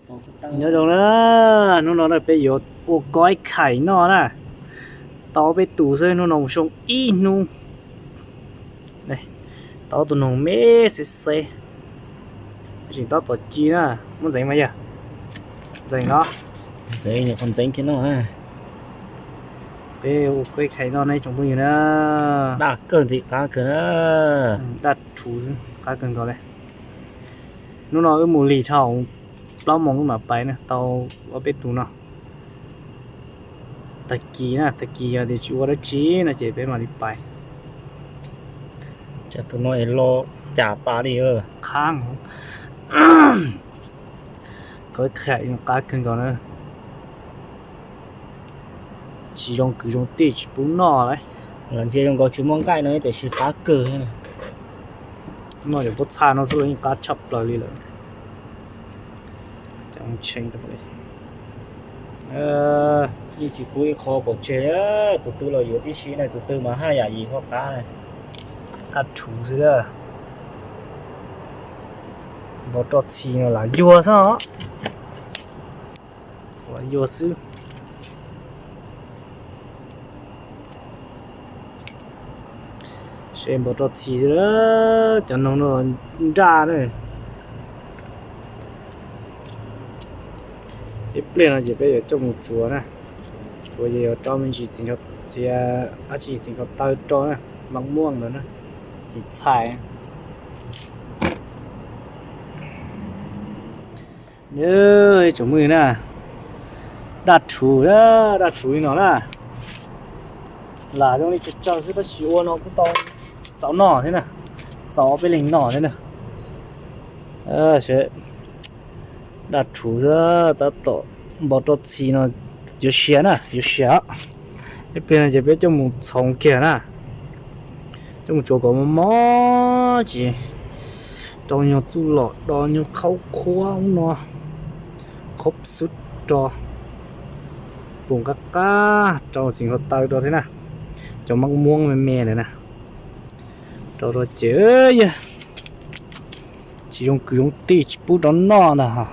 Nyob zoo na, hnub no na peb yuav ua kob khais noj na. Tau peb tus xwb, hnub no mus xyoo ib hnub. Tau tus noog me xeb xeb, tseem tab tom ci na. Muab ntxeev mas yog ntxeev os. Ntxeev kiag no. Peb ua kob khais noj ne tsoom phooj ywg na. Daj kawg ntxim qab kawg na. Daj rhuv xwb qab kawg nkaus li. Hnub no wb mus lig dhau plaub moos wb mam pais na, tau ob peb tus no. Tag kis na, tag kis yog tias tsis ua dab tsi no ces peb mam li pais. Cas tus no es lo cas tas li. Qab, kob khais qab kawg nkaus na. Tsis zoo kwv zoo tij tsis pub noj lawm. Los ntsia zoo nkaus tsis muaj nqaij no tiam sis qab kawg. Noj cov pob txha no xwb los yeej qab tshaj plaws li lawm. Yeej tsis pub ib qho pov tseg, tus twg los yuav tib si na, tus twg mas haj yam yim qho qab na. Daj rhuv xwb a. Npau roj txhis no lam yuag xwb os. Lam yuag xwb. Seb npau roj txhis xwb, cov noog no nraj na. Ib pliag no ces peb yuav coj mus tsuav na. Tsuav ces yuav rau me ntsis txiv, txiv, dab tsi txiv nkaus taw rau na, maj muaj ntawd na, txiv txhais. Tsoom phooj ywg na, daj rhuv, daj rhuv li no na. Lam zoo li tsawg tsawg xwb tab sis ua no kuj tau txaus noj thiab na, txaus ob peb leeg noj thiab na. Daj rhuv xwb, tab tom npau roj txhis no yuav siav na, yuav siav. Ib pliag no ces peb coj mus txhoov kiag na, coj mus tsuav kom mos mos ces rau nyuag txuj lom do nyuag khaub khuab ub no, khaub xub rau, pum qab qab rau txiv nkaus taw rau thiab na, cov maj muab me me ntawd na, rau rau ces yog tsis zoo kwv zoo tij tsis pub rau noj ntag.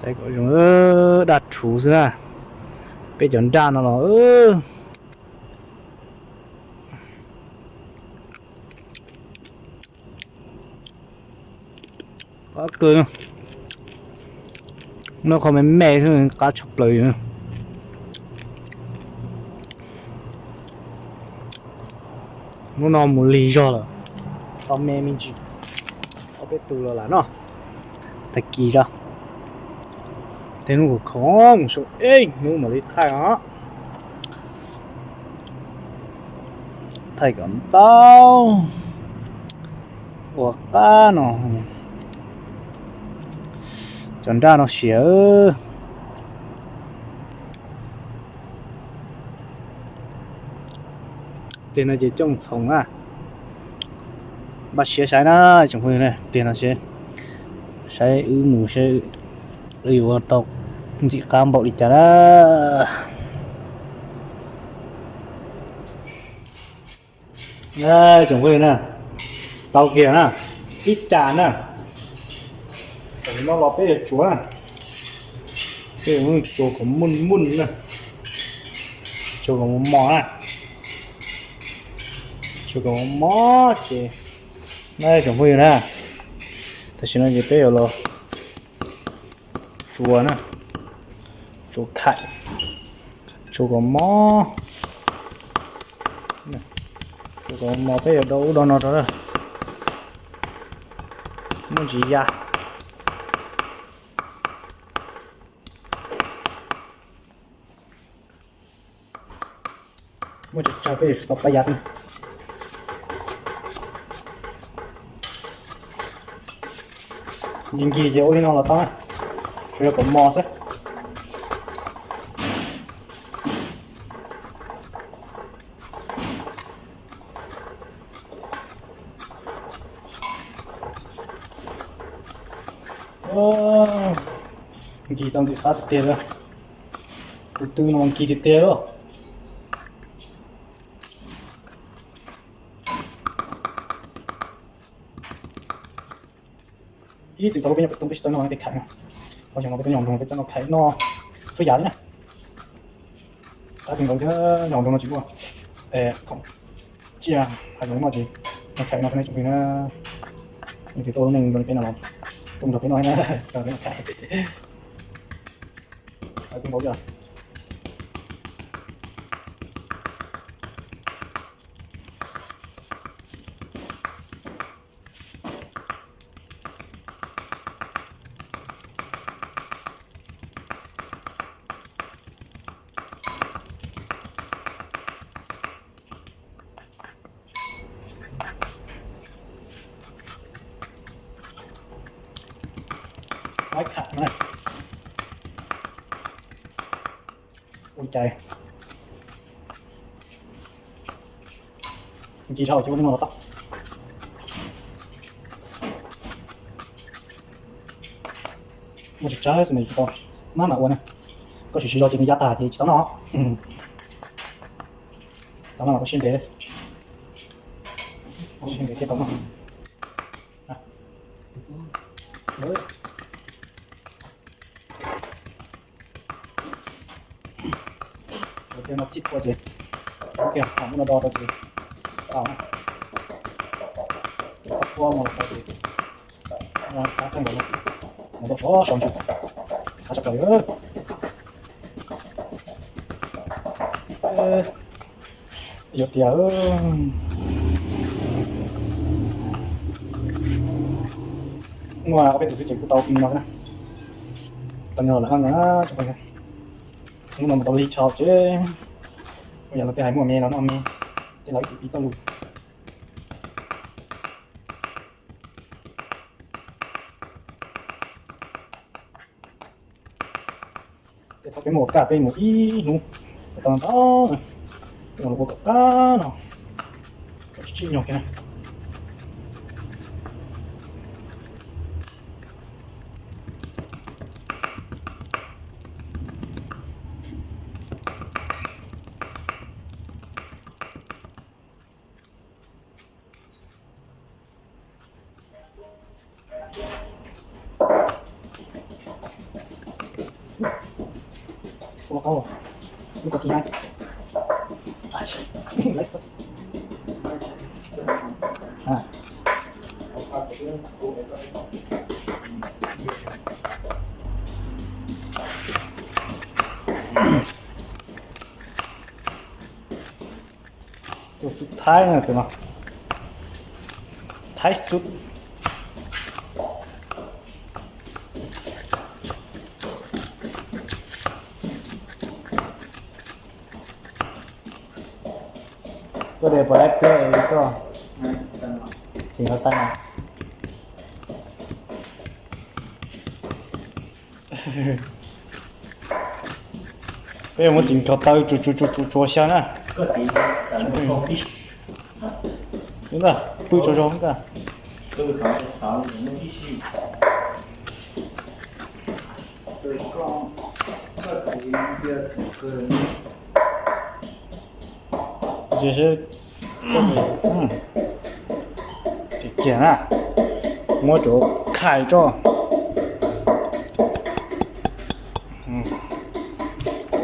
Saib kom zoo, daj rhuv xwb na, peb cov nraj no los. Qab kawg, noj qhov me me xwb qab tshaj plaws. Hnub no mus lig zog lawm, tau me me ntsis, ob peb tus los lam noj. Tag kis zog, tej hnub khov kho mus xyoo ib hnub mam li thaij os. Thaij kom ntau, ua qab no, cov nraj no siav. Pliag no ces coj mus txhoov na. Npaj siab saib na tsoom phooj ywg, pliag no seb, saib wb mus seb wb yuav ua tau ntxim qab npaum li cas na. Tsoom phooj ywg na, tau kiag na, ib cas na. Tam sim no los peb yuav tsuav na, peb yuav tsuav kom muj muj na, tsuav kom mos mos na, tsuav kom mos mos ces, na tsoom phooj ywg na, tam sim no ces peb yuav los tsuav na, tsuav khais, tsuav kom mos, tsuav kom mos peb yuav do ub do no rau, muaj ntsis ya. Muaj tsawg tsawg peb yuav tsum tau pab yav. Ncig ncig ces ua li no los tau na, tsuas yog kom mos xwb. Nkig tau ntxim qab tiag tiag li. Tus tw no nkig tiag tiag li. Ib txwm tau lub peb nyob pem toob peb tsis txawj noj tej khais no, ho yog no peb txawj nyob nroog peb txawj noj khais noj txhua yam li na. Qab kawg nkaus thiab, nyob nroog no tsis muaj khoom tsiaj hav zoov noj ces noj khais no xwb nej tsoom phooj ywg na. Nws twb tuaj lub neej nrog peb no los tuaj nrog peb noj na, nrog peb noj khais. Qab kawg nkaus thiab. Maiv kham na. Ua cas nce dhau cov no los tau. Muaj tsawg tsawg xwb nws tsis tau mab mam ua na. Koj sim siv zog ces nws ya tag ces tsis tau noj. Tau noj los koj siab ntev, siab ntev thiaj tau noj. Cov no txhij thua ces, cov no do tau ces, tau na. Cov qab qhuab no tau ces, qab qeej los mus tau sov sov ntsws, qab tshaj plaws. Yog tias muaj ob peb tus xwb ces kuj tau tus no xwb na. Tau nyob lawm no, hnub no mus tau li tshau ces, ua yam li tej hais muaj me los noj me, tej laus ib txwm piv txoj lus. Tej thaum peb muaj ua kaj peb mus ib hnub tau ntau, peb mus ua kom qab no, kom tsis tsim nyog kiag na. Ua qau, lub kaus ti na. Laiv xwb. Tus xub thaib na, tus no thaib xub. Tuaj de puas laib pliag es koj txiv hluav taws na. Peb yuav muab txiv hluav taws tsuav tsuav tsuav tsuav xyaw na. Ntag, pw tsaug zog ntag. Ntsia seb, kiag na, muab cov khais tso.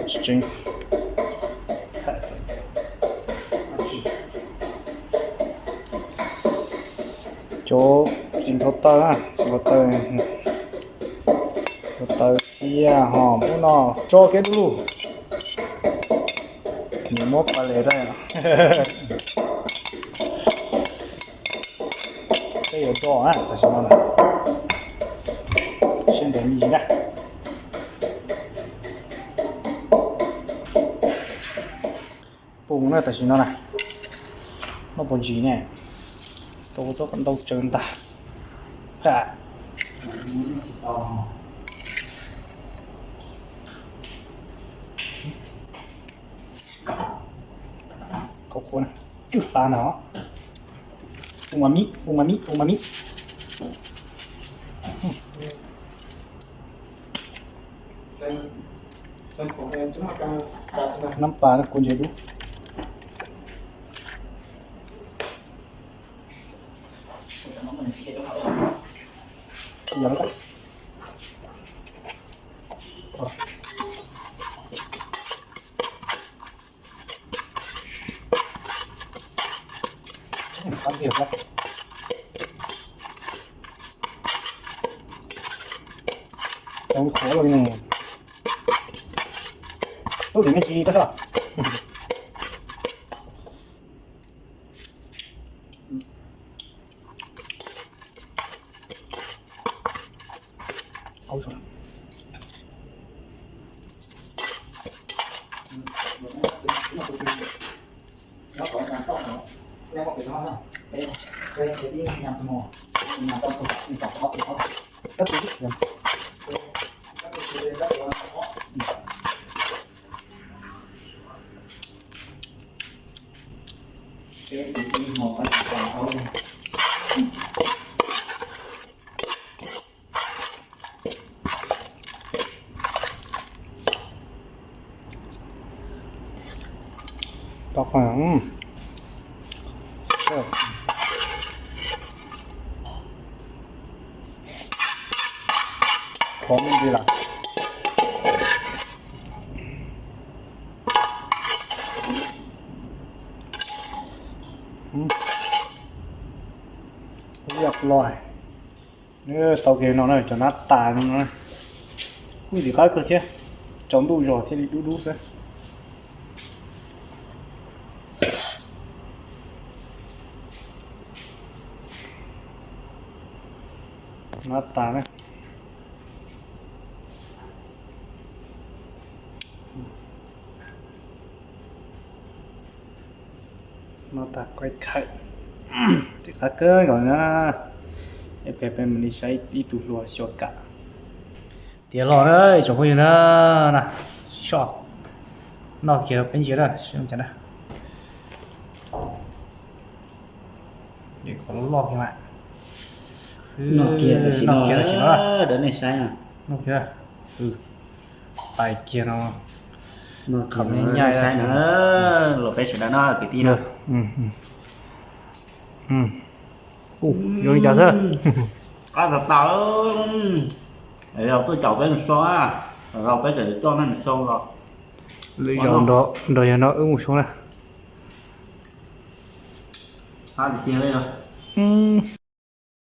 Tsis tseeb. Cov txiv hluav taws na, txiv hluav taws, hluav taws xiab ho muab no tso kev du lug. Nws muab pas les dai. Peb yuav do na, tam sim no na. Siab ntev me ntsis na. Pum na tam sim no na. Noj puas ntsis ne. Rau txob kom ntau tsawv ntag. Kaum qhuav na, cwj tas ntag os. Umami, umami, umami. Nab pas no kuv ntsia dub. Yog lawm. Qab ntxiag xwb. Cov qhuav los ne. Tub tim me ntsis tab sis. Tau qhov, qhov me ntsis lawm. Ib yam los, tau kiag no na, cov nab tas no na, kuj ntxim qab kawg thiab, tsaus ntuj zog thiaj li dub dub xwb. Nab tas na. Nab tas quay khải. Ntxim qab kawg nkaus na. Peb, peb mus li saib ib tug hluas xyuas kam. Tiav los na tsoom phooj ywg na, na, soj. Noj kiag rau peb ntsia na, seb ua cas na. Qhov loj loj kiag mas. Noj kiag tam sim no, noj kiag tam sim no na. Noj kiag, tais kiag no. Kham nyaj saib na, los peb sawv daws noj kwv tij na. Zoo li cas xwb. Qab tas tas. Zaum tuaj caum peb mus sau na, zaum peb tseem coj nej mus sau los. Lwm zaus nrog yawg no wb mus sau na. Qab tiag tiag li.